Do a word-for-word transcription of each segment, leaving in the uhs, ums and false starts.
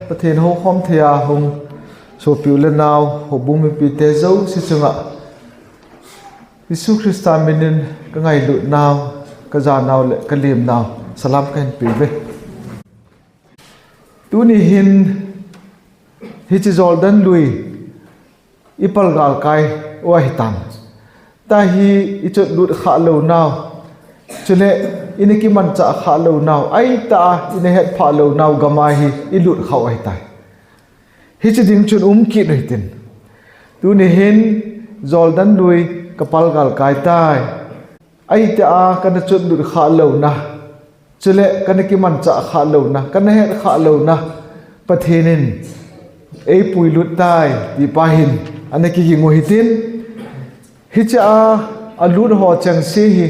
Pathen houkhom thei a hung sopi u le nau, houbung mipite jouse chunga Jesu Christa minin ka ngailut nau, ka ja nau le ka lem nau salam ka hin pe uve. Tuni hin hiche Jordan lui i palgal kai u ahitan. Tua hi i chotlut khah lou nau, chule i na kimanchah khah lou nau, ahitah a i na hetphah lou nau gam a hi i lut khah u ahitai. Hiche ding chun um kit u hitin. Tuni hin Jordan lui ka palgal kai tai. Ahitah a ka na chotlut khah louna, chule ka na kimanchah khah louna, ka na het khah louna, Pathen in ei puilut tai, ti pa hin ana kiging u hitin. Hiche a, a lut ho chengse hi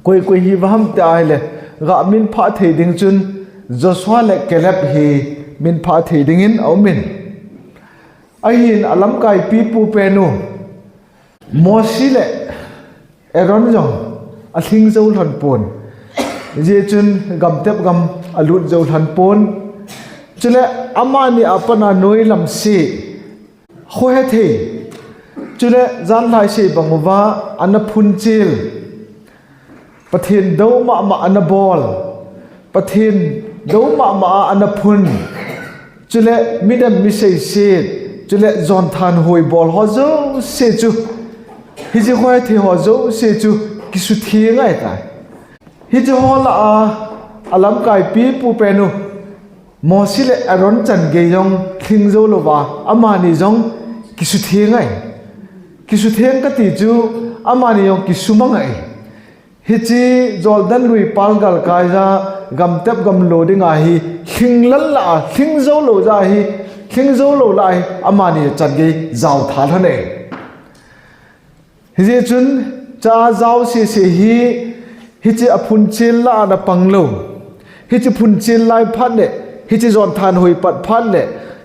koi koi hi uva ham ti ahile, ga minphah thei ding chun Joshua le Caleb hi minphah thei dingin a um in. Ahin a lamkai pipu pen u Mosi le Aaron jong a lhing jou lhon pon. Hijeh chun gamtep gam a lut jou lhon pon. Chule amani a pat a noi lam se, khohethei, chule janlhai sei bang uva ana phunchil, Pathen dou mama ana bol, Pathen dou mama a ana phun, chule midem mi seiset, chule jon thanhoi bol ho jouse chu, hiche khohethei ho jouse chu kisutheng ahitai. Hiche ho lah a, a lamkai pipu pen u Mosi le Aaron chan gei jong lhing jou louva, amani jong kisutheng ahi. Kisutheng kati chu amani jong kisumang ahi. Hiche Jordan lui palgal kai a gamtep gam lo ding a hi lhinglel lah a, lhing jou lou a hi, lhing jou lou lah a hi, amani chan gei jao tha lhon e. Hijeh chun cha jao sese hi, hiche a phunchil lah a ana pang lou. Hiche phunchil lai phat le, hiche jon thanhoi pat phat le,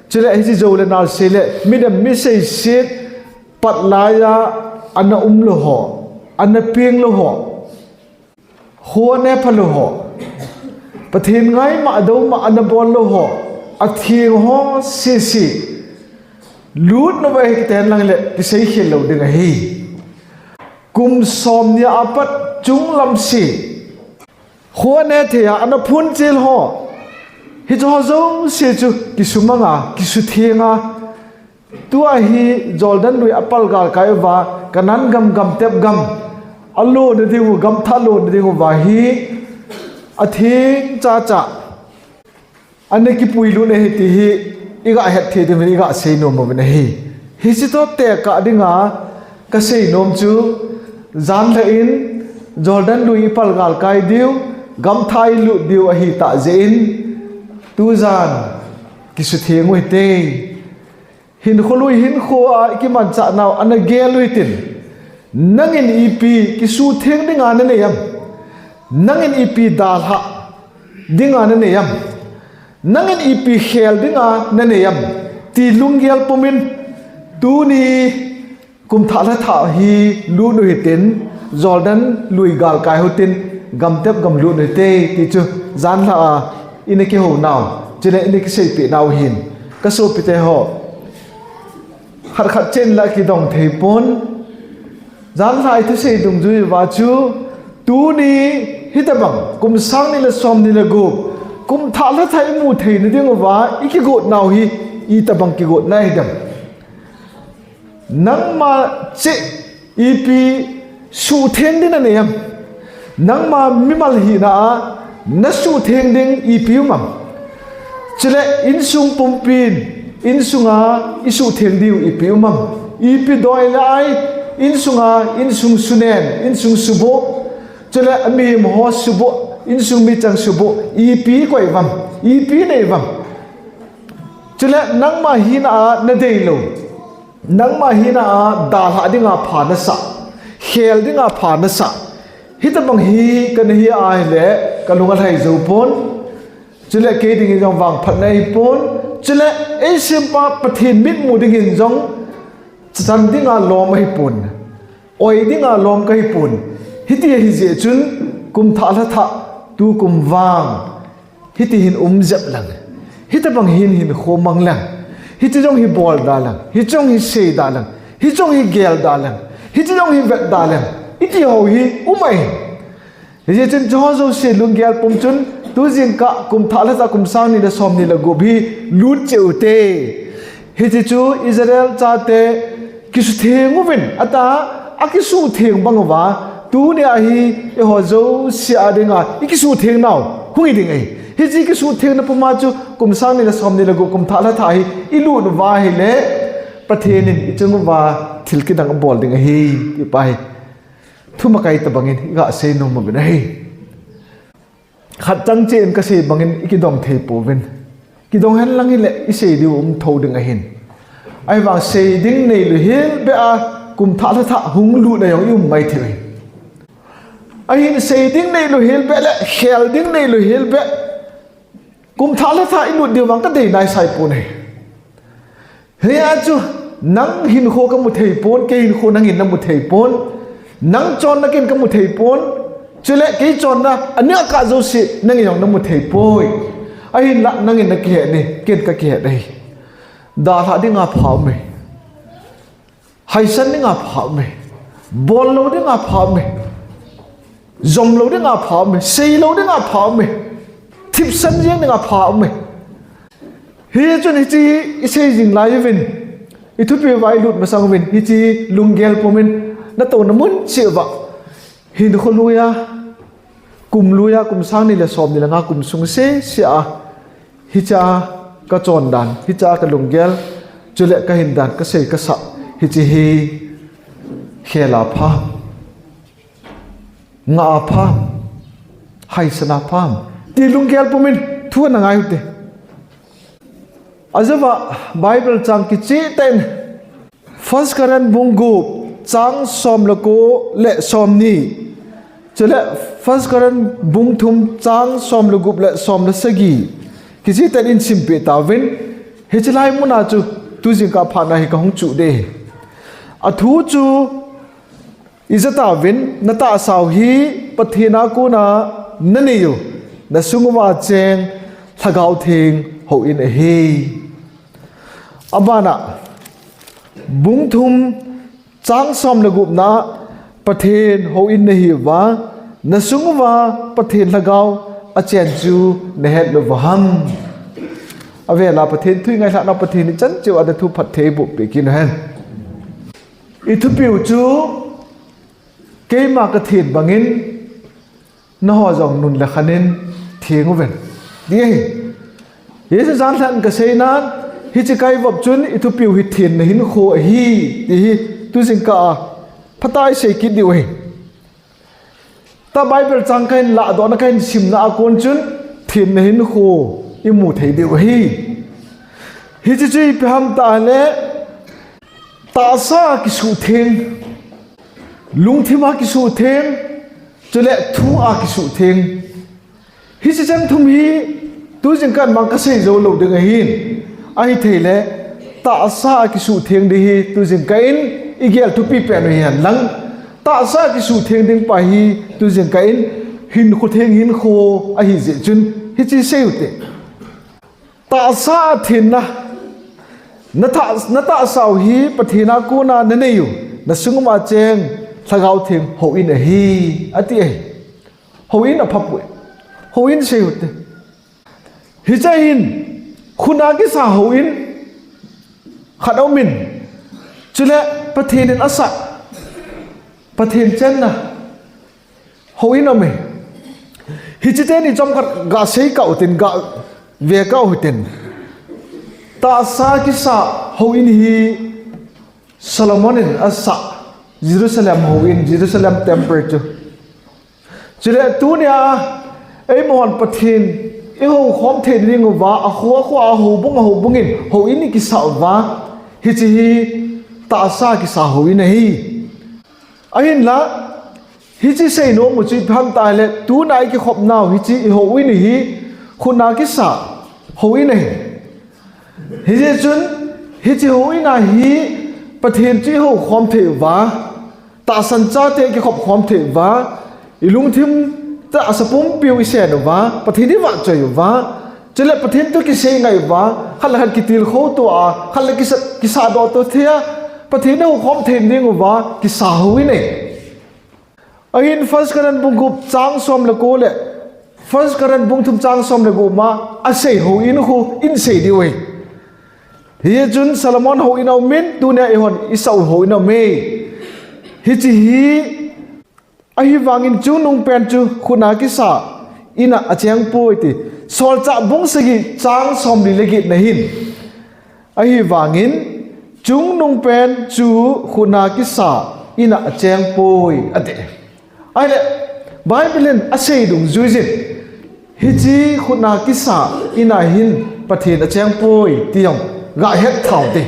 chule hiche jou le nal sei le, midem mi seiset pat lai a ana um lou ho, ana peng lou ho, kho ana pha lou ho, Pathen ngaima dou ma ana bol lou ho, atheng ho sese lut nauva hi kiten lang le kisei khel lou ding ahi. Kum somni a pat chunglam se, kho ana thei a ana phunchil ho, hiche ho jouse chu kisumang a, kisutheng a, tua hi Jordan lui a palgal kai uva, Canaan gam, gamtep gam, a lona ding u, gamthah lona ding uva hi, atheng chacha ana kipuilut ahi ti hi, i ga het thei diuvin i ga seinom uvin ahi. Hiche toh tekah dinga ka seinom chu, janlhah in Jordan lui i palgal kai diu, gamthah i lut diu ahitah jeh in, tujan kisutheng u hite. Hinkho lui hinkho a i kimanchah nau ana gel u hitin. Nangin ipi kisutheng dinga nanei am? Nangin ipi dalhah dinga nanei am? Nangin ipi khel dinga nanei am? Ti lunggel pumin tuni kum thah lha thah hi lut u hitin, Jordan lui galkai u hitin, gamtep gam lut u hite, ti chu janlhah a ina kihou nau, chule ina kiseipeh nau hin, ka sopite ho, khat khat chen la kidong thei pon. Janlhah a i thusei dungjui uva chu, tuni hitobang kum sang ni le som ni le gup, kum thah lha thah i mu theina ding uva i kigot nau hi itobang kigotna hidem? Nangma cheh ipi suhtheng ding nanei am? Nangma mimal hina a nasuhtheng ding ipi um am? Chule insung pumpin, insunga i suhtheng diu ipi um am? Ipi doi le ai, insunga, insung sunen, insung suboh, chule amihem ho suboh, insung michang suboh, ipi koi uvam, ipi nei uvam? Chule nangma hina a nadeilou, nangma hina a dalhah dinga pha nasah, khel dinga pha nasah, hitobang hi kana hi ahile, ka lung alhai jou pon. Chule kei dingin jong vangphatna ahipon. Chule eisempa Pathen mitmu dingin jong chan dinga lom ahipon, oi dinga lom kahipon. Hiti ahijeh chun kum thah lha thah, tukum vang hiti hin um jep lang. Hitobang hin hinkho mang leng, hiche jong hi bol da leng, hiche jong hi sei da leng, hiche jong hi gel da leng, hiche jong hi vet da leng, iti ho hi um ahi. Hiche chun chuho jouse lunggel pum chun, tu jingkah kum thah lha thah kum sang ni le som ni le gup hi lut cheh ute. Hiche chu Israel chate kisutheng uvin, ata, akisutheng bang uva, tunia hi eiho jouse a dinga ikisutheng nau hung hi ding ahi. Hiche kisuthengna puma chu kum sang ni le som ni le gup kum thah lha thah hi ilut uva ahile, Pathen in ichung uva thil kidang abol ding ahi, ti pa hi. Thumakai tobangin iga sei nom uvin ahi. Khat chang cheh in kasei bangin ikidong thei pouvin. Kidong hen lang hile isei diu um tho ding ahin. Ahivang sei ding neilou hel beh a kum thah lha thah hung lutna jong i um mai thei ahi. Ahin sei ding neilou hel beh le khel ding neilou hel beh kum thah lha thah ilut diu vang kadei naisai pon ahi. Hia chu, nang hinkho kamu thei pon, kei hinkho nangin namu thei pon, nang chonna ken kamu thei pon, chule kei chonna anih a kah jouse nangin jong namu thei poi. Ahinla nangin nakihet in, ken kakihet ahi. Dalhah dinga pha ume. Haisan dinga pha ume. Bol lou dinga pha ume. Jom lou dinga pha ume. Sei lou dinga pha ume. Thipsan jeng dinga pha ume. Hichun hiche isei jing lai uvin, ithupi uva ilut masang uvin, hiche lunggel pumin natouna mun cheh uva, hinkho lui a, kum lui a, kum sang ni le som ni le nga kum sung sese a, hichea kachon dan, hichea kalunggel, chule kahin dan, kasei kasah, hiche hi khel a pha, ngah a pha, haisan a pha, ti lunggel pumin thu ana ngai ute. Ajouva Bible chang kicheh tah in, First Corinth bung gup, chang som le ko le som ni. Chule First Corinth bung thum, chang som le gup le som le sagi. Kicheh tah in simpeh tauvin, hiche lai muna chu tu jingkah phatna hi kahung chuh ding ahi. Athu chu ija tauvin, natahsau hi Pathen a kona nanei u, nasung uva cheng Lhagao Theng houin ahi. Abana, bung thum, chang som le gupna, Pathen houin nahiuva, nasung uva Pathen Lhagao achen chu nahet lou uham. Avela Pathen thu ingailhahna Pathen in chan cheh uva athu phatthei eiboh peh kit hen. Ithupiu chu, keima kathen bangin, naho jong nun le khan in theng uvin, ti ahi. Hiche jan lhah in kasei nan, hiche kaivop chun ithupiu hi thenna hinkho ahi, ti hi tu jingkah a phatah a isei kit diu ahi. Tah Bible chang kahin lahdohna kahin simna a kon chun thenna hinkho imu thei diu ahi. Hiche chu ipi ham tile, tahsa a kisuhtheng, lungthim a kisuhtheng, chule thu a kisuhtheng. Hiche cheng thum hi tu jingkah in mang kasei jou lou ding ahin. Ahitheile, tahsa a kisuhtheng ding hi tu jingkah in igel thupi pen u hihen lang, tahsa a kisuhtheng ding pa hi tu jingkah in hinkho theng hinkho ahijeh chun hiche sei ute. Tahsa a thenna, natah, natahsau hi Pathen a kona nanei u, nasung uva cheng Lhagao Theng houin ahi, ati ahi. Houin aphapoi. Houin sei ute. Hiche hin, khut a kisa houin khat aumin, chule Pathen in asah, Pathen chenna houin aume. Hiche teni chomkhat gasei kah utin, gave kah utin. Tahsa kisa houin hi Solomon in asah, Jerusalem houin, Jerusalem temple chu. Chule tunia eimahon Pathen ihoukhom thei dinguva, akho akho a, houbung ahoubung in houin ikisah uva, hiche hi tahsa kisa houin ahi. Ahinla, hiche seinom u chu ipi ham tile, tuna ikikhopnau hiche ihouin hi khut a kisa houin ahi. Hijeh chun, hiche houin a hi Pathen chu ihoukhom thei uva, tahsan chate ikikhopkhom thei uva, ilungthim tahsa pumpiu isen uva, Pathen ivahchoi uva, Chule Pathen toh kisei ngai uva, khat le khat kitilkhou tou a, khat le kisa, kisahdoh tou thei a, Pathen houkhom thei ding uva, kisa houin ahi. Ahin First Corinth bung gup chang som le ko le, First Corinth bung thum chang som le gup ma, asei houin khu, in sei diu ahi. Hichun Solomon houin aumin, tunia eihon isah u houin aume. Hiche hi, ahivangin chungnungpen chu khutna kisa in a acheng poi ti. Solchah bung sagi chang somli le get na hin. Ahivangin chungnungpen chu khutna kisa in a acheng poi ati. Ahile, Bible in asei dungjuijin, hiche khutna kisa in a hin Pathen acheng poi ti jong gahet thou te.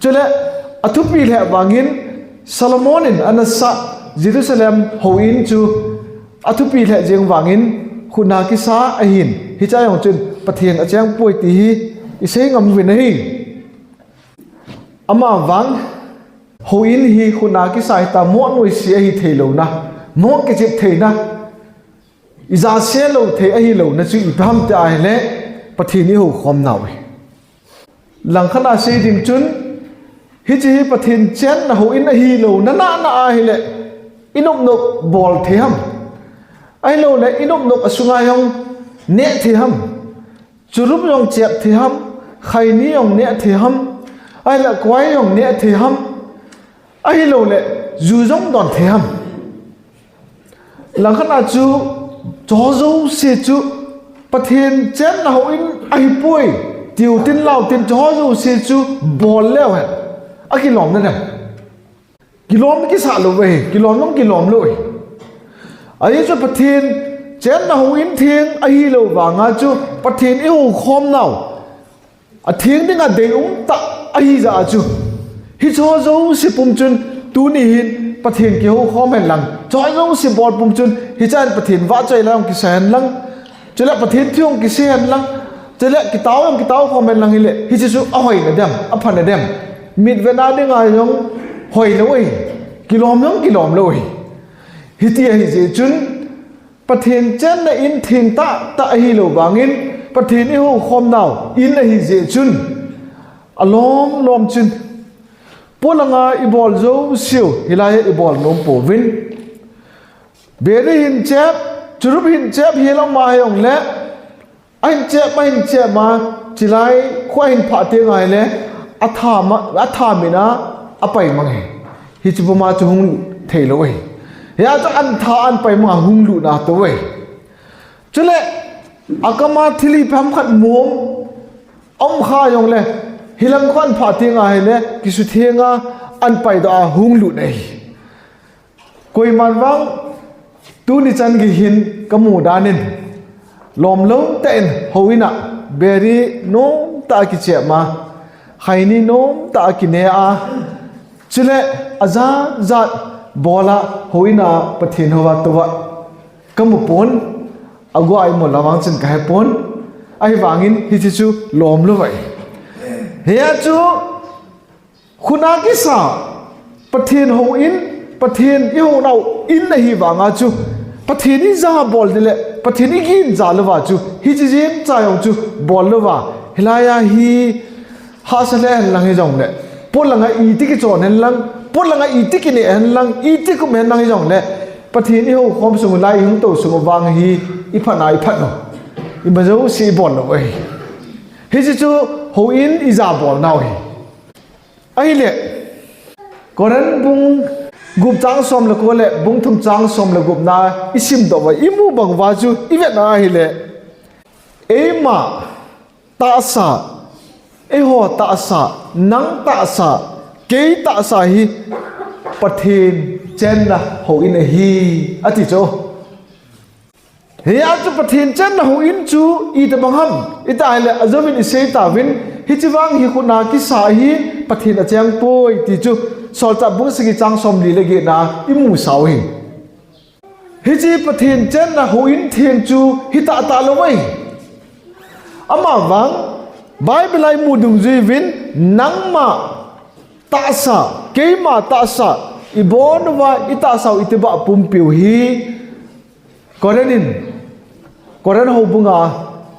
Chule, athupi lheh vangin Solomon in anasah Jerusalem houin chu athupi lheh jeng vangin khutna kisa ahin, hiche a jong chun Pathen acheng poi ti hi isei ngam uvin ahi. Amavang, houin hi khutna kisa hita, mo noise ahi theilouna, mo kichep theina, ijat se lou thei ahilouna chu ipi ham ti ahile, Pathen ihoukhom nau ahi. Langkhat a sei ding chun, hiche hi Pathen chenna houin ahilouna nana ahile, inopnop bol thei ham? Ahilouleh inopnop asunga jong neh thei ham? Churup jong chep thei ham? Khaini jong neh thei ham? Ahile koi jong neh thei ham? Ahilouleh ju jong don thei ham? Langkhat a chu, chuho jouse chu Pathen chenna houin ahipoi, tiu tin lau tin chuho jouse chu bol leu hen, akilomna dem? Kilom kisah lou ve, kilom jong kilom lou e. Ajeh chu Pathen chenna houin theng ahilou vanga chu Pathen ihoukhom nau atheng dinga deium tah ahijeh a chu, hicheho jouse pum chun tuni hin Pathen kihoukhom hen lang, chuho jouse bol pum chun hichan Pathen vahchoi la jong kisa hen lang, chule Pathen thu jong kisei hen lang, chule kitao jong kitao khom hen lang hile, hiche chu ahoina dem, aphana dem? Mitvetna dinga jong hoilou ahi, kilom jong kilom lou ahi. Hiti ahijeh chun, Pathen chenna in theng tahtah ahilou vangin, Pathen ihoukhom nau in ahijeh chun, alom lom chun, polanga ibol jouseu hilai a ibol nom pouvin, beri hin chep, churup hin chep hilou ma hijongle, ahin chep, ahin chep ma, chilai khu ahin phah teng ahile, atha ma, atha mina apai mang ahi. Hiche puma chu hung theilou ahi. Hia chu ahin tha ahin pai manga hung lutna tou ahi. Chule, akama thil ipi ham khat mong aum kha jongle, hilang khu ahin phah teng ahile, kisuthenga ahin paidoh a hung lut ahi. Koiman vang tuni chan gei hin kamu danin, lomlou tah in houin a beri nomtah a kichep ma, khaini nomtah a kine a, chule ajat jat bol a houin a Pathen houva touva kamu pon, aguh a imu lam vang chun kahepon, ahivangin hiche chu lomlou ahi. Hia chu khutna kisa, Pathen houin, Pathen ihounau in ahi vanga chu, Pathen ija bol ding le Pathen iginja louva chu, hiche jeng cha jong chu bol louva, hilai a hi hahsa lheh hen lang hijongle, polanga iti kichon hen lang, polanga iti kineh hen lang, iti kum hen lang hijongle, Pathen ihoukhom sung u, lai ihung tou sung u vang hi iphatna iphat u, ima jouse ibol lou ahi. Hiche chu houin ija bolnau ahi. Ahile, Corinth bung gup chang som le ko le bung thum chang som le gupna isimdoh uva imu bang uva chu ivetna ahile, eima tahsa, eiho tahsa, nang tahsa, kei tahsa hi Pathen chenna houin ahi, ati chu. Hia chu Pathen chenna houin chu itobang ham iti ahile, ajouvin isei tauvin, hiche vang hi khutna kisa ahi, Pathen acheng poi ti chu Solchah bung sagi chang somli le get na imusau ahi. Hiche Pathen chenna houin theng chu hitahtah lou ahi. Amavang Bible a imu dungjuiyin, nangma tahsa, keima tahsa, ibon uva itahsau itibah pumpiu hi Corinth in, Corinth houbunga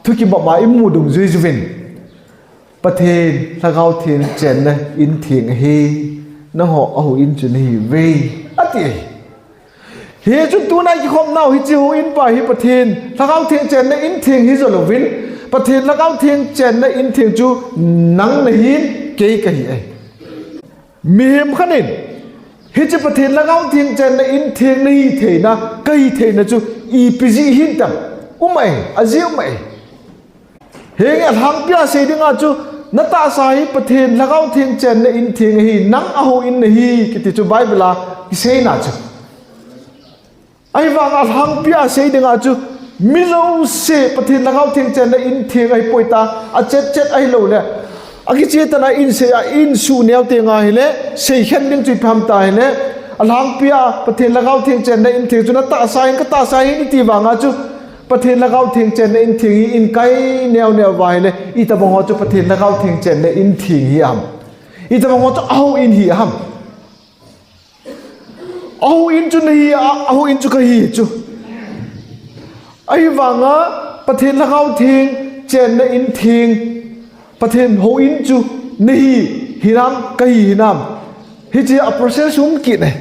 Thu kibang a imu dungjui uvin, Pathen Lhagao Theng chenna in theng ahi, nangho a houin chu nahiuve, ati ahi. Hichun tuna ikikhopnau hiche houin pa hi Pathen Lhagao Theng chenna in theng hi jolouvin, Pathen Lhagao Theng chenna in theng chu nang nahin, kei kahi ahi. Mihem khat in, hiche Pathen Lhagao Theng chenna in theng nahi theina, kahi theina chu ipi jeh hintam? Um ahi, ajeh um ahi. Henge alhangpia sei dinga chu, natahsa hi Pathen Lhagao Theng chenna in theng ahi, nang a houin nahi, kiti chu Bible a kiseina chu. Ahivanga alhangpia sei dinga chu, mi jouse Pathen Lhagao Theng chenna in theng ahipoi tia, achet chet ahilouleh, akichetna in sei a, in suh neo teng ahile, seikhen ding chu ipi ham tia ahile, alhangpia Pathen Lhagao Theng chenna in theng chu natahsa hin, katahsa hin iti vanga chu, Pathen Lhagao Theng chenna in theng hi in kai neo neo uva ahile, itobang ho chu Pathen Lhagao Theng chenna in theng hi ham? Itobang ho chu a houin hi ham? A houin chu nahi a, a houin chu kahi chu. Ahivanga Pathen Lhagao Theng chenna in theng, Pathen houin chu nahi hinam, kahi hinam? Hiche a process um kit e.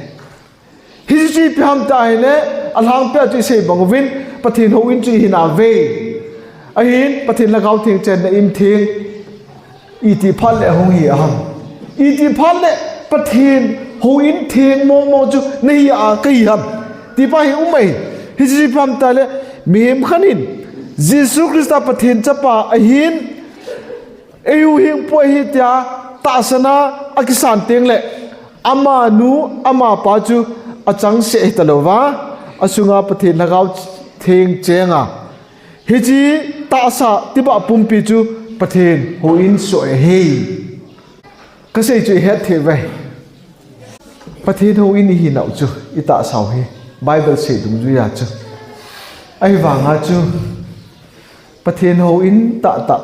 Hiche chu ipi ham tia ahile, alhangpia chu isei bang uvin, Pathen houin chu ihinauve. Ahin, Pathen Lhagao Theng chenna in theng, iti phat le hung hi ham? Iti phat le Pathen houin theng momo chu nahi a, kahi ham? Ti pa hi um ahi. Hiche chu ipi ham tia ahile, mihem khat in, Jesu Christa Pathen chapa ahin, eihuhhingpu ahi tia tahsan a akisan teng le, amanu, amapa chu achangseh hitalouva, asunga Pathen Lhagao Theng chenga, hiche tahsa tibah pumpi chu Pathen houin soh ahi. Kasei chu ihet thei uve. Pathen houin ihinau chu, itahsau hi, Bible sei dungjuia chu. Ahivanga chu, Pathen houin tahtah,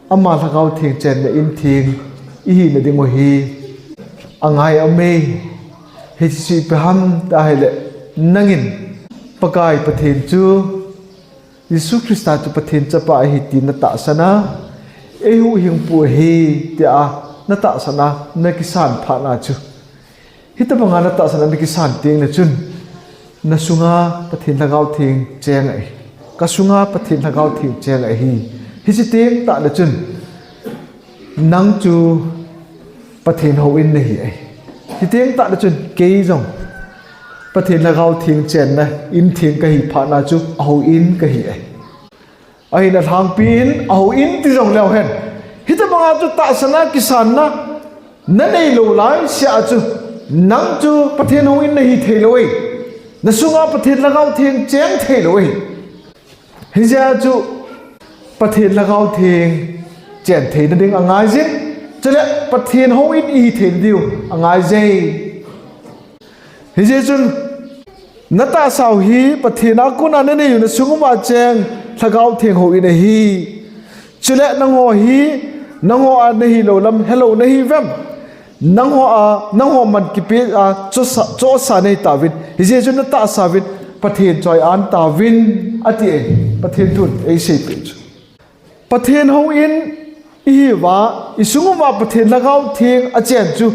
ama Lhagao Theng chenna in theng ihina dingu hi, angai aume. Hiche chu ipi ham tia ahile, nangin, Pakai Pathen chu, Jesu Christa chu Pathen chapa ahi ti natahsan a, eihuhhingpu ahi tia natahsan a nakisan phat na chu, hitobanga natahsan a nakisan teng le chun, nasunga Pathen Lhagao Theng cheng ahi, kasunga Pathen Lhagao Theng cheng ahi. Hiche teng tah le chun, nang chu Pathen houin nahi ahi. Hiteng tah le chun kei jong Pathen Lhagao Theng chenna in theng kahi phat na chu a houin kahi ahi. Ahin alhangpi in a houin ti jong leu hen, hitobanga chu tahsan a kisanna naneilou laisea chu, nang chu Pathen houin nahi theilou e. Nasunga Pathen Lhagao Theng cheng theilou e. Hijeh a chu Pathen Lhagao Theng chen theina ding angaijin, chule Pathen houin ihi theina diu angaije. Hijeh chun, natahsau hi Pathen a kona nanei u nasung uva cheng Lhagao Theng houin ahi. Chule nangho hi, nangho a nahilou lam helou nahiuvem? Nangho a, nangho man kipe a, chosa, chosa nahitauvin. Hijeh chun natahsa uvin, Pathen choi-an tauvin, ati e, Pathen thun eiseipeh chu. Pathen houin ihiuva, isung uva Pathen Lhagao Theng achen chu,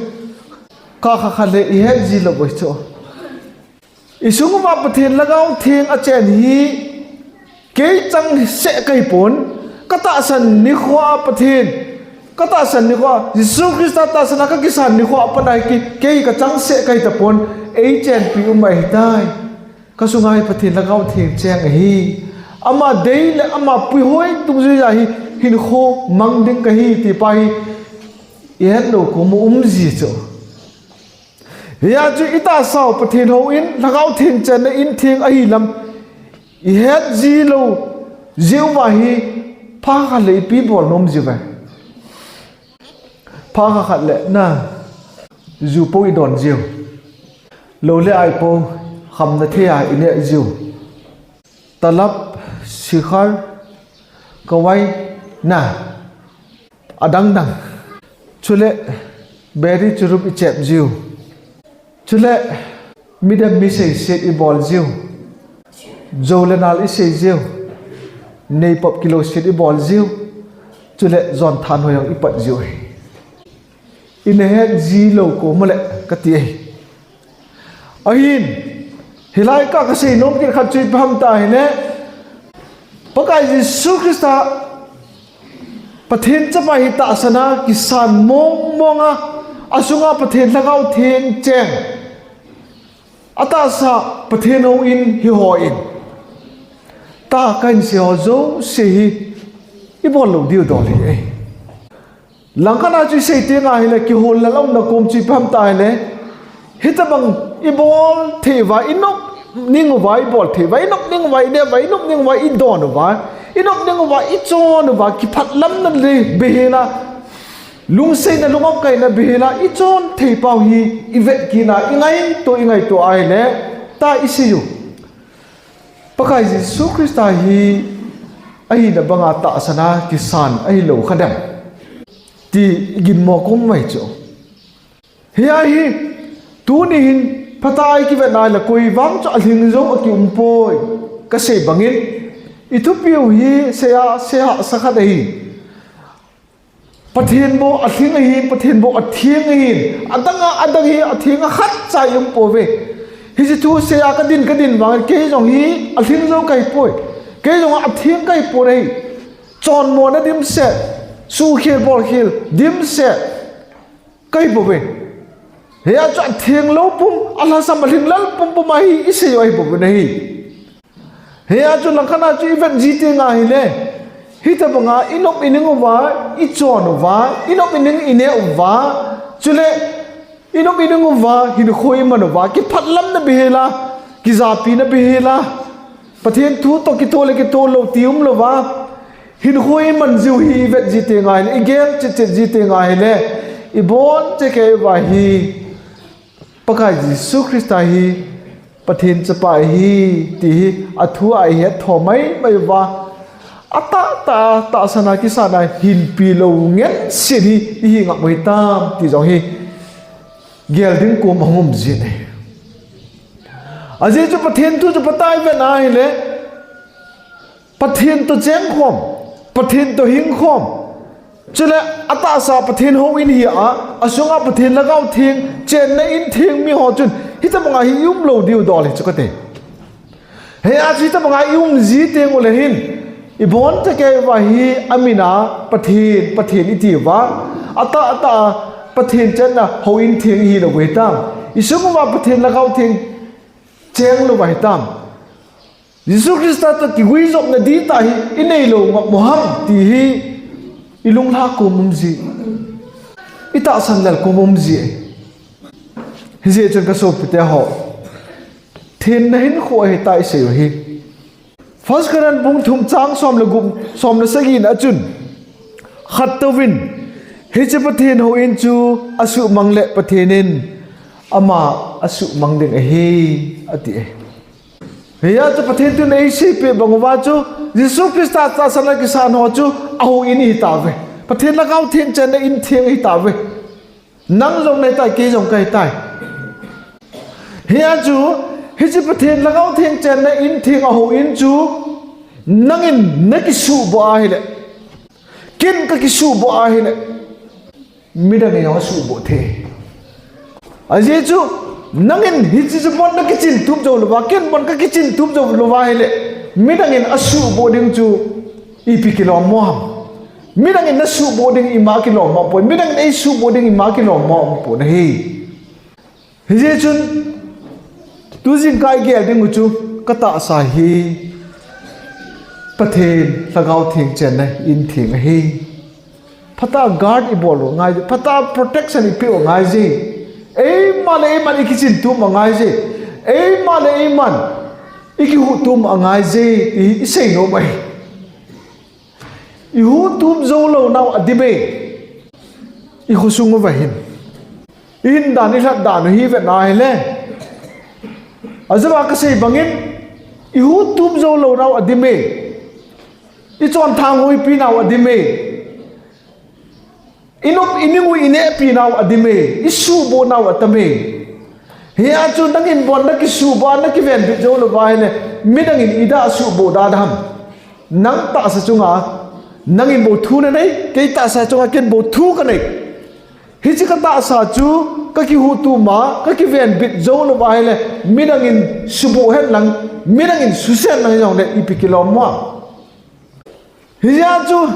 kah khat khat le ihet ji lou u ahi chu. Isung uva Pathen Lhagao Theng achen hi, kei changseh kahipon, katahsan nikhoa Pathen, katahsan nikhoa, Jesu Christa tahsan a kakisan nikhoa pat a hi kei, kei kachangseh kahitapon, eichenpi um ahitai. Kasunga hi Pathen Lhagao Theng cheng ahi. Ama dei le ama puihoi dungjuia hi hinkho mang ding kahi ti pa hi ihet lou kom u um ji chu. Hijeh chun itahsau Pathen houin, Lhagao Theng chenna in theng ahi lam ihet ji lou jeh uva hi phat khat le ipi bol nom jiuve. Phat khat le na, ju po idon jiu. Lou le ai po, khamna thei a ineh jiu. Talab, sikhar, kawai, na, adang dang. Chule, beri churup ichep jiu. Chule, midang mi seiset ibol jiu. Jou le nal isei jiu. Neipop kiloset ibol jiu. Chule jon thanhoi jong ipat jiu ahi. Ina het ji lou kom uleh kati ahi. Ahin, hilai ka kasei nom kit khat chu ipi ham tia ahile, Pakai Jesu Christa Pathen chapa hi tahsan a kisan mong mong a, asunga Pathen Lhagao Theng cheng. Atahsa Pathen houin hi hon. Tua kahin sei ho jouse hi ibol lou diu dol ahi. Langkhat a chu isei teng ahile, kiholna lou na kom chu ipi ham tia ahile, hitobang ibol thei uva, inop ning uva, ibol thei uva, inop ning uva, ineh uva, inop ning uva, idon uva, inop ning uva, ichon uva, kiphatlamna le beihel a, lungseina, lungopkaina beihel a ichon thei pau hi ivet kit a, ingaito, ingaito ahile, tua isei u, Pakai Jesu Christa hi ahina banga tahsan a kisan ahilou kha dem ti iginmo kom mai chu. Hia hi, tuni hin phatah a ikivet na ahile koi vang chu alhing jou akium poi. Kasei bangin, ithupiu hi seija, seija sa khat ahi. Pathen bou alhing ahi, Pathen bou atheng ahi, adang a, adang hi atheng a khatcha ium pouve. Hiche thu seija kadin, kadin vangin, kei jong hi alhing jou kahi poi. Kei jong atheng kahi poi ahi. Chonmona dimset, suhkhel bolkhel dimset kahi pouve. Hia chu atheng lou pum, alhasam alhing lal pum pum a hi isei u ahi bou ahi. Hia chu langkhat a chu ivet ji teng ahile, hitobanga inop ining uva, ichon uva, inop ining ineh uva, chule inop ining uva, hinkho iman uva, kiphatlamna beihel a, kijapina beihel a, Pathen thu toh kitoh le kitoh lou ti umlouva, hinkho iman jiu hi ivet ji teng ahile, igel chet chet ji teng ahile, ibon cheh kei uva hi, Pakai Jesu Christa hi Pathen chapa ahi ti hi athu a ihet tho mai mai uva, atahtah tahsan a kisan a hinpi lou ngen set hi ihi ngap u hitam ti jong hi gel ding kom ahung um jin ahi. Ajeh chu Pathen thu chu phatah a ivet na ahile, Pathen toh cheng khom, Pathen toh hing khom. Chule atahsa Pathen houin hi a, asunga Pathen Lhagao Theng chenna in theng mi ho chun, hitobanga hi ium lou diu dol ahi chu kati. Hia chu hitobanga ium ji teng uleh hin, ibon cheh kei uva hi amin a Pathen, Pathen iti uva, atahtah a Pathen chenna houin theng ihi lou u hitam. Isung uva Pathen Lhagao Theng cheng lou u hitam. Jesu Christa toh kiguijopna dihtah hi inei lou ngap u ham ti hi ilunglha kom um ji. Itahsan lel kom um ji. Hijeh chun kasopite ho, thenna hinkho ahitai isei u hi. First Corinthians bung thum chang som le gup, som le sagi na a chun, khattouvin, hiche Pathen houin chu asuhmang le Pathen in ama asuhmang ding ahi, ati e. Hia chu Pathen thun eiseipeh bang uva chu, Jesu Christa tahsan a kisan ho chu ahouin ihitauve. Pathen Lhagao Theng chenna in theng ahitauve. Nang jong nahitai, kei jong kahitai. Hia chu, hiche Pathen Lhagao Theng chenna in theng ahouin chu, nangin nakisuhboh ahile, ken kakisuhboh ahile, midang in jong asuhboh thei. Ajeh chu, nangin hiche chu bon nakichin tup jou louva, ken bon kakichin tup jou louva ahile, midang in asuhboh ding chu ipi kilom mo ham. Midang in nasuhboh ding ima kilom mo poi, midang in eisuhboh ding ima kilom mo poi ahi. Hijeh chun, tujingkah igel ding u chu, katahsa hi Pathen Lhagao Theng chenna in theng ahi. Phatah a guard ibol u angaije, phatah a protection ipeh u angaije. Eima le eiman ikichin tup u angaije. Eima le eiman ikihuh tup u angaije, ti isei nom ahi. Ihuh tup jou lounau adim e. Ikhosung uva hin, ihin dan, ilhat dan u hi vetna ahile, ajeh a kasei bangin, ihuh tup jou lounau adim e. Ichonthang hoipinau adim e. Inop ining u inehpinau adim e. Isuhbohnau atam e. Hia chu nangin bon nakisuhboh a nakivenbit jou louva ahile, midang in idah asuhboh da ham. Nang tahsa chunga nangin bou thu nanei, kei tahsa chunga ken bou thu kanei. Hiche katahsa chu kakihuhtup ma, kakivenbit jou louva ahile, midangin suboh hen lang, midangin susen lang hijongle ipi kilom mo. Hijeh chun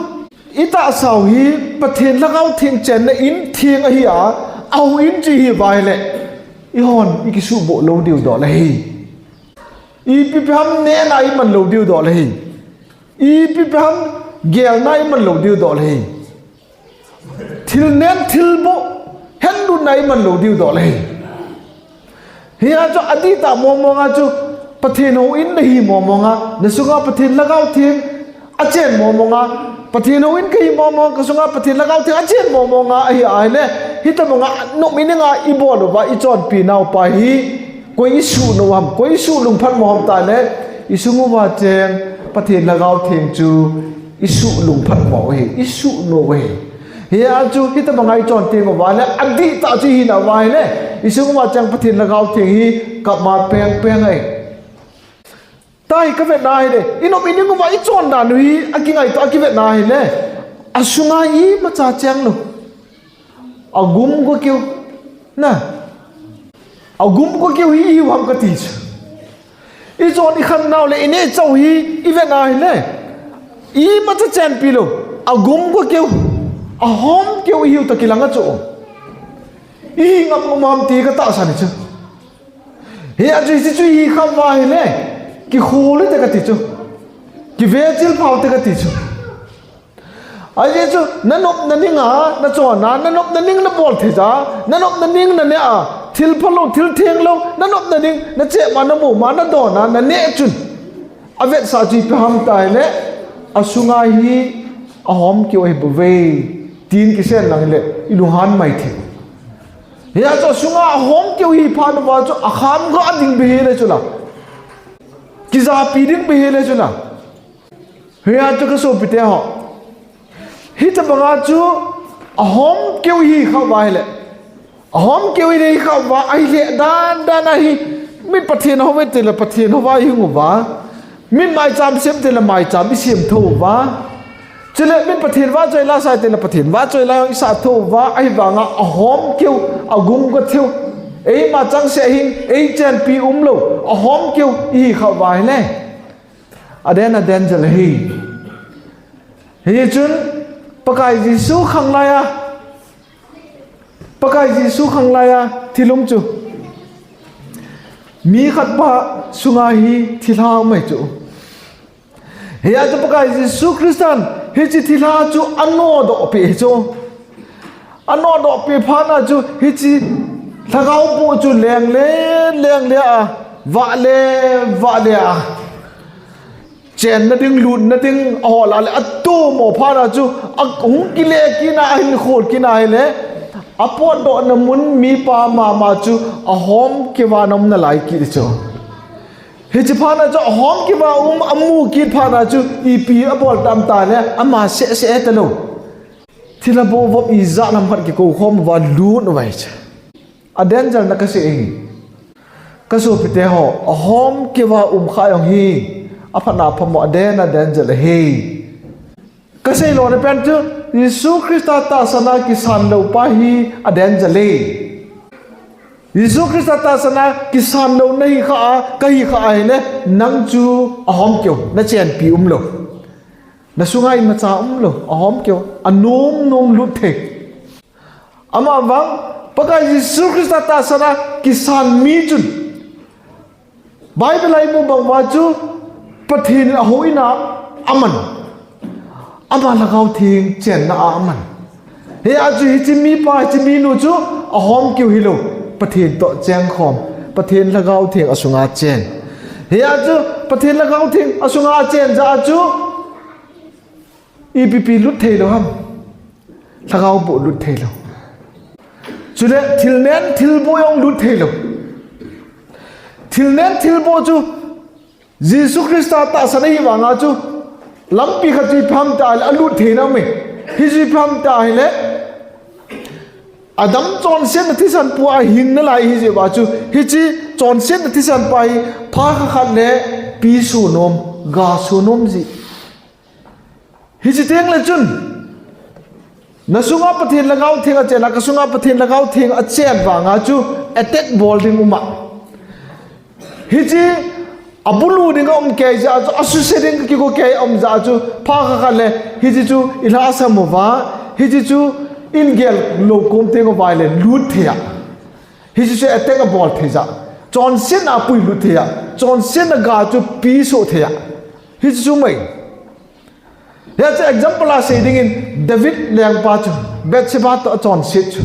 itahsau hi Pathen Lhagao Theng chenna in theng ahi a, ahouin chu ihiuva ahile, eihon ikisuhboh lou diu dol ahi. Ipi ham nehna iman lou diu dol ahi. Ipi ham gelna iman lou diu dol ahi. Thil nen thil boh, henlutna iman lou diu dol ahi. Hijeh chun adihtah mong monga chu Pathen houin nahi mong monga, nasunga Pathen Lhagao Theng achen mong monga, Pathen houin kahi mong monga, kasunga Pathen Lhagao Theng achen mong monga ahi ahile, hitobanga nop ininga ibol uva ichonpi naupa hi koi isuhnom ham, koi isuhlungphat mo ham tile, isung uva cheng Pathen Lhagao Theng chu isuhlungphat mo ahi, isuhnom ahi. Hijeh chun hitobanga ichon teng uva le, adihtah chu ihinauva ahile, isung uva cheng Pathen Lhagao Theng hi kap ma pengpeng ahi. Tahi kavetna ahile, inop ining uva ichon dan u hi akingaito a kivetna ahile, asunga imacha chenglou. Agum gokeu. Na. Agum gokeu hi ihiu ham kati chu. Ichon ikhan nau le ineh chau hi ivetna ahile, imacha chenpi lou. Agum gokeu, ahomkeu ihiu toh kilang a chu, ihi ngam ngam ham ti katahsan ahi chu. Hijeh chun hiche chu ihi khauva ahile, kikhol u te kati chu, kivechil phau te kati chu. Ajeh chu nanop naninga nachon a, nanop naning nabol theija, nanop naning naneh a, thil phalou, thil thenglou, nanop naning nachep ma, namu ma, nadon a, naneh chun, avetsah chu ipi ham tile, asunga hi ahomkeu ahibouve, tin kisei lang le ilunghan mai thei. Hijeh chun asunga ahomkeu hi phat uva chu akham ga ding beh hile chula, kijapi ding beh hile chula. Hijeh chun kasopite ho, hitobanga chu ahomkeu ihi khauva ahile, ahomkeu ihi khauva ahile, dan dan ahi, mi Pathen houve tile Pathen houva ihung uva, mi maicham sem tile maicham isemthou uva, chule mi Pathen vahchoi la sai tile Pathen vahchoi la jong isathou uva, ahivanga ahomkeu, agum gotheu, eima changseh hin eichenpi umlou, ahomkeu ihi khauva ahile, aden aden jel ahi. Hichun Pakai Jesu khanglai a, Pakai Jesu khanglai a thil um chu, mi khatpa sunga hi thilha um ahi chu. Hijeh chun Pakai Jesu Christan hiche thilha chu anodohpeh ahi chu. Anodohpeh phatna chu hiche lhagao boh chu lengle, lengle a, vahle, vahle a, chenna ding, lutna ding ahol a le atomo phatna chu, ahung kile kitna, ahin khol kitna ahile, apotdohna mun mipa mama chu ahomkeuva ana um nalai kit chu. Hiche phatna chu ahomkeuva um, amu kit phatna chu ipi abol tam tile, ama sehseh hetalou, thilha boh vop ijat ham khat kikoukhom uva lut uva ahi chu. Aden jel na kasei ahi. Kasopite ho, ahomkeuva umkha jong hi aphatna phamo, aden aden jel ahi. Kasei lona pen chu, Jesu Christa tahsan a kisan lou pa hi aden jel e. Jesu Christa tahsan a kisan lou nahi kha a, kahi kha ahile, nang chu ahomkeu, nachenpi umlou, nasunga imacha umlou, ahomkeu, anom nom lut thei. Amavang, Pakai Jesu Christa tahsan a kisan mi chun, Bible a imu banguva chu, Pathen in ahouin a aman, ama Lhagao Theng chenna a aman. Hijeh chun hiche mipa, hiche minu chu ahomkeu hilou, Pathen toh chengkhom, Pathen Lhagao Theng asunga chen. Hijeh chun Pathen Lhagao Theng asunga achen jeh a chu ipipi lut theilou ham? Lhagao boh lut theilou. Chule thil nen thil boh jong lut theilou. Thil nen thil boh chu Jesu Christa tahsan ahivanga chu lampi khat chu ipi ham tile alut theina aume. Hichu ipi ham tile, Adam chonsetna thisan pua ahing nalai ahijeh uva chu, hiche chonsetna thisan pa hi pha kha khat le pi sonom, ga sonom jeh Hiche teng le chun, nasunga Pathen Lhagao Theng achen a, kasunga Pathen Lhagao Theng achen vanga chu attack bol ding um a. Hiche abulu ding a um kei jeh a chu, asuse ding kigo kei a um jeh a chu, phat khat khat le, hiche chu ilhahsam uva, hiche chu in gel lou kom teng uva le lut thei a. Hiche chu attack abol thei jeh a. Chonsetna apui lut thei a. Chonsetna ga chu piso thei a. Hiche chu mai. Hiche example a sei dingin David lengpa chu, Bathsheba toh achonset chu.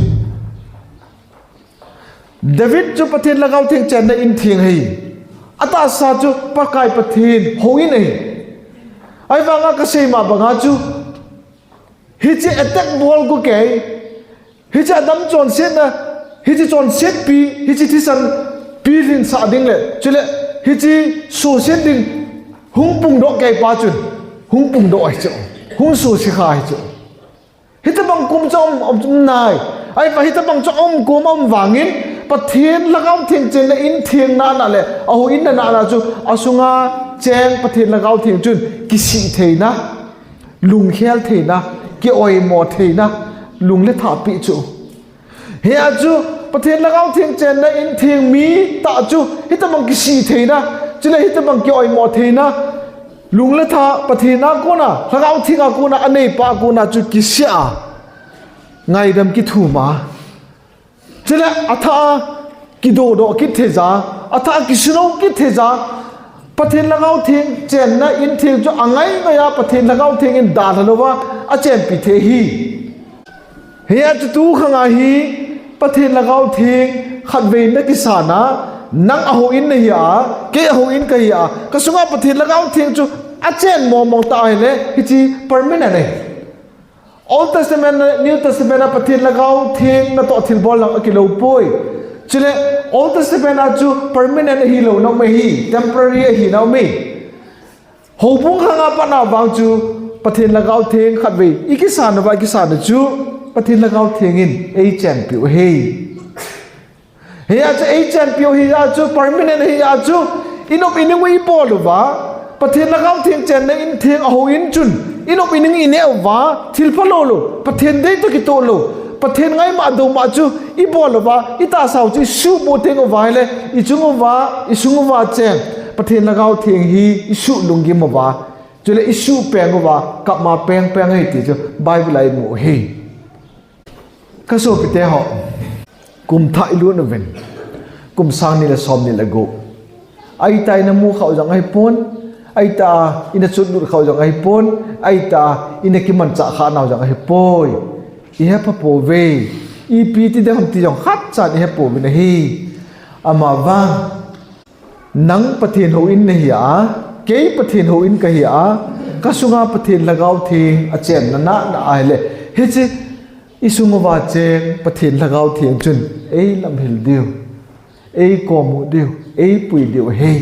David chu Pathen Lhagao Theng chenna in theng ahi. Atahsa chu Pakai Pathen houin ahi. Ahivanga kasei ma banga chu, hiche attack bol gu kei, hiche adam chonsetna, hiche chonsetpi, hiche thisan pilhin sah ding le, chule hiche suhset ding hung pungdoh kei pa chun, hung pungdoh ahi chu, hung suhset kha ahi chu. Hitobang kom chu um, um nai. Ahivang hitobang chu um kom um vangin, Pathen Lhagao Theng chenna in theng nana le, ahouin nana chu, asunga cheng Pathen Lhagao Theng chun kisih theina, lungkhel theina, kioimo theina, lung le tha pe chu. Hia chu Pathen Lhagao Theng chenna in theng mi tah chu, hitobang kisih theina, chule hitobang kioimo theina, lung le tha Pathen a kona, Lhagao Theng a kona, aneipa a kona chu kisih a, ngaidam kithum a. Chule athah a kidodoh kit thei jeh a, athah a kisunou kit thei jeh a, Pathen Lhagao Theng chenna in theng chu angai ngai a Pathen Lhagao Theng in dalha louva achenpi thei ahi. Hia chu tu khang a hi Pathen Lhagao Theng khatvei nakisan a, nang ahouin nahi a, kei ahouin kahi a, kasunga Pathen Lhagao Theng chu achen mong mong ta ahile, hiche permanent ahi. Old Testament le New Testament a Pathen Lhagao Theng natoh thilbol lang akilou poi. Chule Old Testament a chu permanent ahilouna um ahi, temporary ahina um ahi. Houbung khang a patna vang chu Pathen Lhagao Theng khatvei ikisan uva, ikisan u chu Pathen Lhagao Theng in eichenpiu ahi. Hia chu eichenpiu hia chu permanent hia chu, inop ining u ibol uva, Pathen Lhagao Theng chenna in theng ahouin chun, inop ining ineh uva, thil phalou lou, Pathen dei toh kitoh lou, Pathen ngaima douma chu ibol uva, itahsau chu isuhboh teng uva ahile, ichung uva, isung uva cheng Pathen Lhagao Theng hi isuh lunggim uva, chule isuh peng uva, kap ma peng peng ahi ti chu Bible a imu ahi. Kasopite ho, kum thah ilut uvin, kum sang ni le som ni le gup, ahitah a ina mu khah u jong ahipon, ahitah a ina chotlut khah u jong ahipon, ahitah a ina kimanchah khah nau jong ahipoi. Ihepha pouve, ipi ti ding ham ti jong khatcha ihepouvin ahi. Amavang, nang Pathen houin nahi a, kei Pathen houin kahi a, kasunga Pathen Lhagao Theng achenna nana ahile, hiche isung uva cheng Pathen Lhagao Theng chun eilamhil diu, eikomu diu, eipui diu ahi.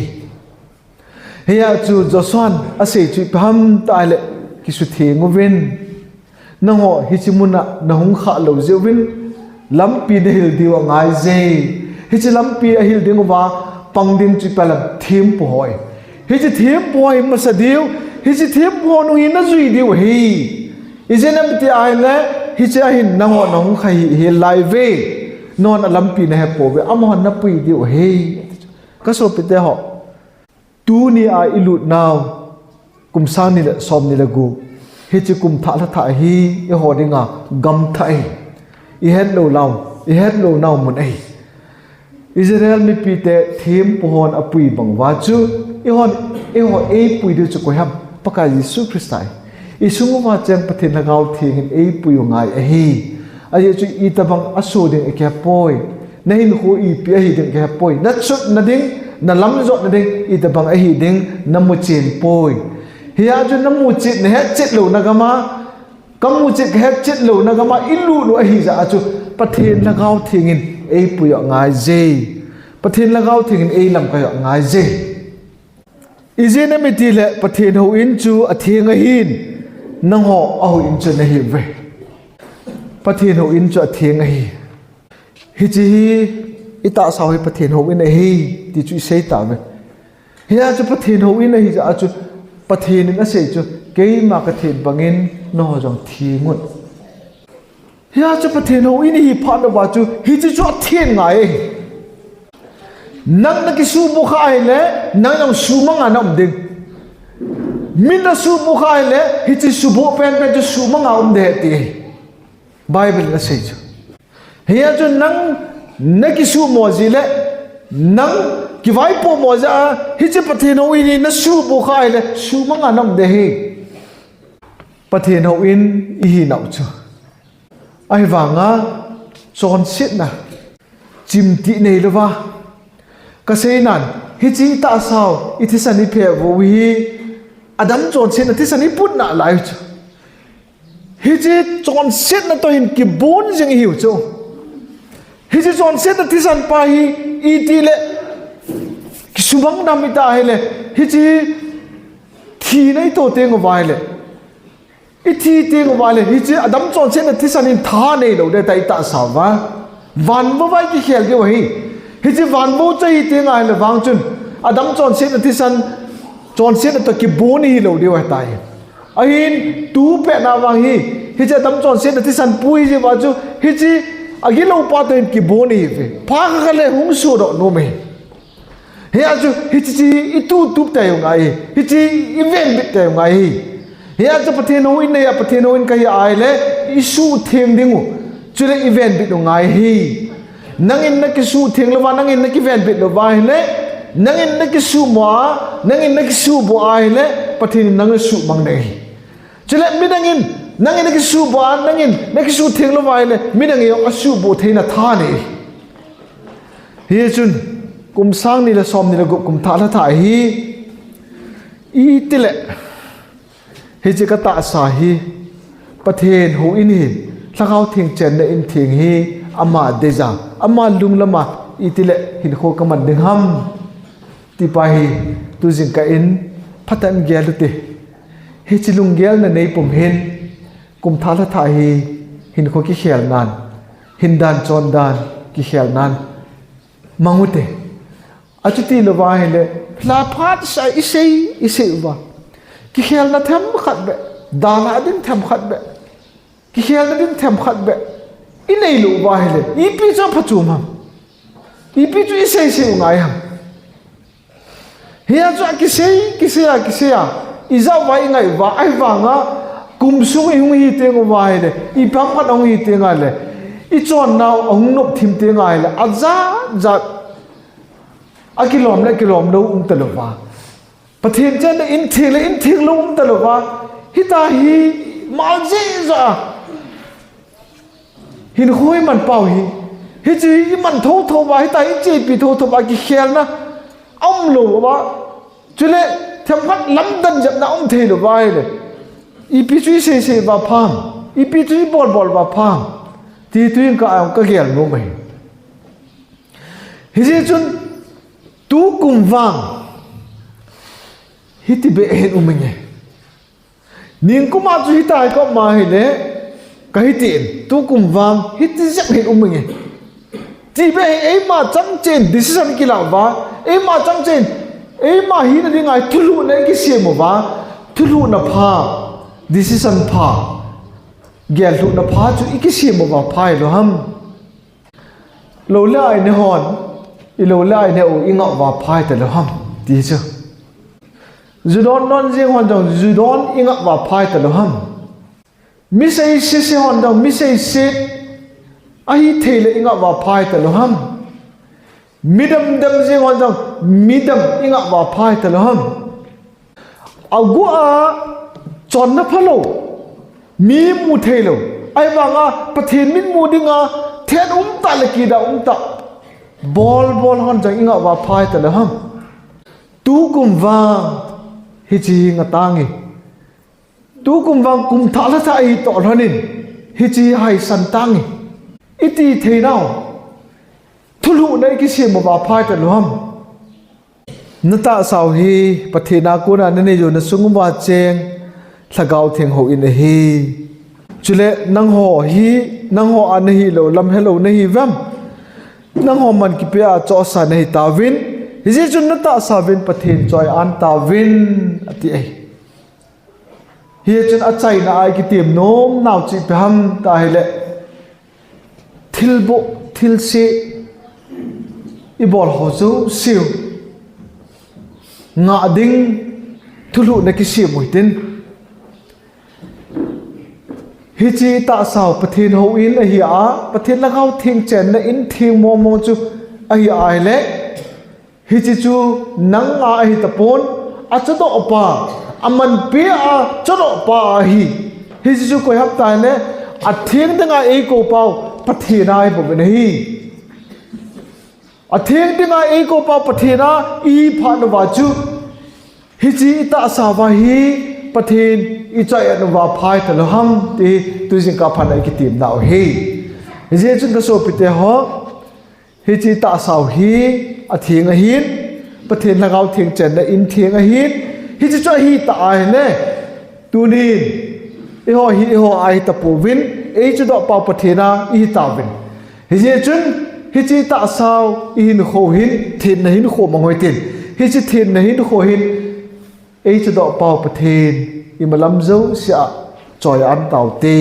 Hia chu Joshua'n asei chu ipi ham tile, kisutheng uvin, nangho hiche muna nahung khah lou jeh uvin, lampi nahil diu angaije. Hiche lampi ahil ding uva pang ding chu ipi ham, thempu ho ahi. Hiche thempu ho hi masa diu, hiche thempu ho nung hi najui diu ahi. Ijeh inem itile, hiche a hin nangho nahung khah hi hel laiuve. Nanghon alampi nahepouve, amahon napui diu ahi. Kasopite ho, tunia ilut nau, kum sang ni le som ni le gup, hiche kum thah lha thah hi eiho dinga gamthah ahi. Ihetlou nau, ihetlou nau mun ahi. Israel mipite thempu hon apui bang uva chu, eihon, eiho eipui diu chu koi ham? Pakai Jesu Christa ahi. Isung uva cheng Pathen Lhagao Theng in eipui u ngai ahi. Ajeh chu itobang aso ding ikihepoi. Nahinkho ipi ahi ding kihepoi. Nachotna ding, nalamjotna ding, itobang ahi ding namuchen poi. Hia chu namuchet, nahetchet louna gam a, kamuchet kahetchet louna gam a ilut u ahijeh a chu, Pathen Lhagao Theng in eipui u angaije. Pathen Lhagao Theng in eilamkai u angaije. Ijeh inem itile Pathen houin chu atheng ahin, nangho ahouin chu nahiuve. Pathen houin chu atheng ahi. Hiche hi itahsau hi Pathen houin ahi, ti chu isei tauve. Hia chu Pathen houin ahijeh a chu, Pathen in asei chu, Keima kathen bangin nangho jong thengun. Hia chu Pathen houin ihi phat uva chu hiche chu athen ngai ahi. Nang nakisuhbuh kha ahile, nang jong suhmanga naum ding. Min asuhbuh kha ahile, hiche suhbuh penpen chu suhmanga um ding ahi ti ahi. Bible in asei chu. Hia chu nang nakisuhmo jeh le, nang kivaipohmo jeh a, hiche Pathen houin hi nasuhbuh kha ahile, suhmanga naum ding ahi. Pathen houin ihinau chu. Ahivanga, chonsetna, chimtih neilouva, kaseinan, hiche tahsau ithisan ipheh u hi, Adam chonsetna thisan iputna lai chu. Hiche chonsetna toh hin kibon jing ihiu chu. Hiche chonsetna thisan pa hi, itile kisumang nam ita ahile, hiche thina ito teng uva ahile, ithi teng uva le, hiche Adam chonsetna thisan in tha neilou ding ahi tahsa uva. Van uva ikikhel diu ahi. Hiche van u chu ahi teng ahile vang chun, Adam chonsetna thisan, chonsetna toh kibon ihilou diu ahitai. Ahin, tu petna vang hi, hiche Adam chonsetna thisan pu ihi jeh uva chu, hiche agilou pa toh hin kibon ihiuve. Phat khat le hung sodoh nom ahi. Hia chu, hiche chu ituhtup tei u ngai ahi. Hiche ivenbit tei u ngai ahi. Hia chu Pathen houin nei a, Pathen houin kahi ahile, isuhtheng ding u. Chule ivenbit u ngai ahi. Nangin nakisuhtheng louva, nangin nakivenbit louva ahile, nangin nakisuhmo a, nangin nakisuhbuh ahile, Pathen in nang asuhmang ding ahi. Chule midangin, nangin nakisuhbuh a, nangin nakisuhtheng louva ahile, midangin jong asuhbuh theina tha nei ahi. Hichun, kum sang ni le som ni le gup kum thah lha thah hi, itile, hiche katahsa hi, Pathen houin hi, Lhagao Theng chenna in theng hi, ama deija, ama lunglama, itile, hinkho kaman ding ham, ti pa hi, tu jingkah in, phatah in gel ute. Hiche lunggelna neipum hin, kum thah lha thah hi, hinkho kikhelnan, hindan chondan, kikhelnan, mang ute. Achuti louva ahile, lha phatsah isei, isei uva, kikhelna themkhat beh, dalha ding themkhat beh, kikhelna ding themkhat beh inei lou uva ahile, ipi chu aphachom ham? Ipi chu isei sei u ngai ham? Hia chu akisei, kisei a, kisei a, ijat uva ingai uva, ahivanga, kum sung ihung hi teng uva ahile, ipi hamkhat ahung hi teng ahile, ichonnau ahung nop thim teng ahile, ajat jat, akilom le akilom lou um talouva, Pathen chenna in theng le in theng lou um talouva, hitia hi mal jeh joh a hinkho iman pau hi, hiche hi iman thouthou uva, hitia hi ichepi thouthou uva, kikhelna aum lou uva, chule themkhat lamdan jepna aum thei lou uva ahile, ipi chu isei sei uva pha ham, ipi chu ibol bol uva pha ham, ti tu jingkah a kagel nom ahi. Hijeh chun, tukum vang, hiti beh hin um inge. Ningkum a chu hitia hi kaum ahile, kahitin, tukum vang, hiti jep hin um inge. Ti beh hi eima changcheh in decision kilah uva, eima changcheh in, eima hina dinga thulhuhna ikisem uva, thulhuhna pha, decision pha, gellhuhna pha chu ikisem uva pha hilou ham? Lou le ai ne hon, ilou le ai ne u ingah uva pha hitalou ham, ti chu. Ju don don jeng hon jong ju don ingah uva pha hitalou ham? Mi seiset se hon jong mi seiset ahithei le ingah uva pha hitalou ham? Mi dem dem jeng hon jong mi dem ingah uva pha hitalou ham? Aguh a chonna phalou, mi mu theilou, ahivanga Pathen mitmu dinga thet umtah le kidah umtah bol bol hon jong ingah uva pha hitalou ham? Tukum vang hiche hi ngah tange. Tukum vang kum thah lha thah hi toh lhonin, hiche hi haisan tange. Iti theinau thulhuhna ikisem uva pha hitalou ham? Natahsau hi Pathen a kona nanei jou nasung uva cheng Lhagao Theng houin ahi. Chule nangho hi, nangho a nahilou lam helou nahiuvem? Nangho man kipe a chohsa nahitauvin, hijeh chun natahsa uvin Pathen choi-an tauvin, ati ahi. Hichun achaina a ikitem nomnau chu ipi ham tia ahile, thilboh thilse ibol ho jouse u ngah ding thulhuhna kisem u hitin. Hiche tahsau Pathen houin ahi a, Pathen Lhagao Theng chenna in theng mong mong chu ahi a ahile, hiche chu nang a ahi tapon, achadohpa, amanpi a chadohpa ahi. Hiche chu koi ham tia ahile, atheng dinga eikoupau Pathen ahi bouvin ahi. Atheng dinga eikoupau Pathen a ihi phat uva chu, hiche itahsauva hi Pathen ichoi-at uva phai talou ham ti hi tujingkah phatna ikitemnau ahi. Hijeh chun kasopite ho, hiche tahsau hi atheng ahin, Pathen Lhagao Theng chenna in theng ahin, hiche chu ahitah ahile, tunin eiho hi eiho a ihi tapouvin, eichadohpau Pathen a ihi tauvin. Hijeh chun, hiche tahsau ihinkho hin thenna hinkho mang u hitin, hiche thenna hinkho hin eichadohpau Pathen imalam jousea choi-at taute,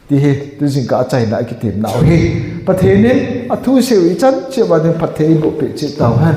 ti hi tujingkah achaina ikitemnau ahi. Pathen in athusei u ichan cheh uva ding phatthei eibohpeh cheh tauhen.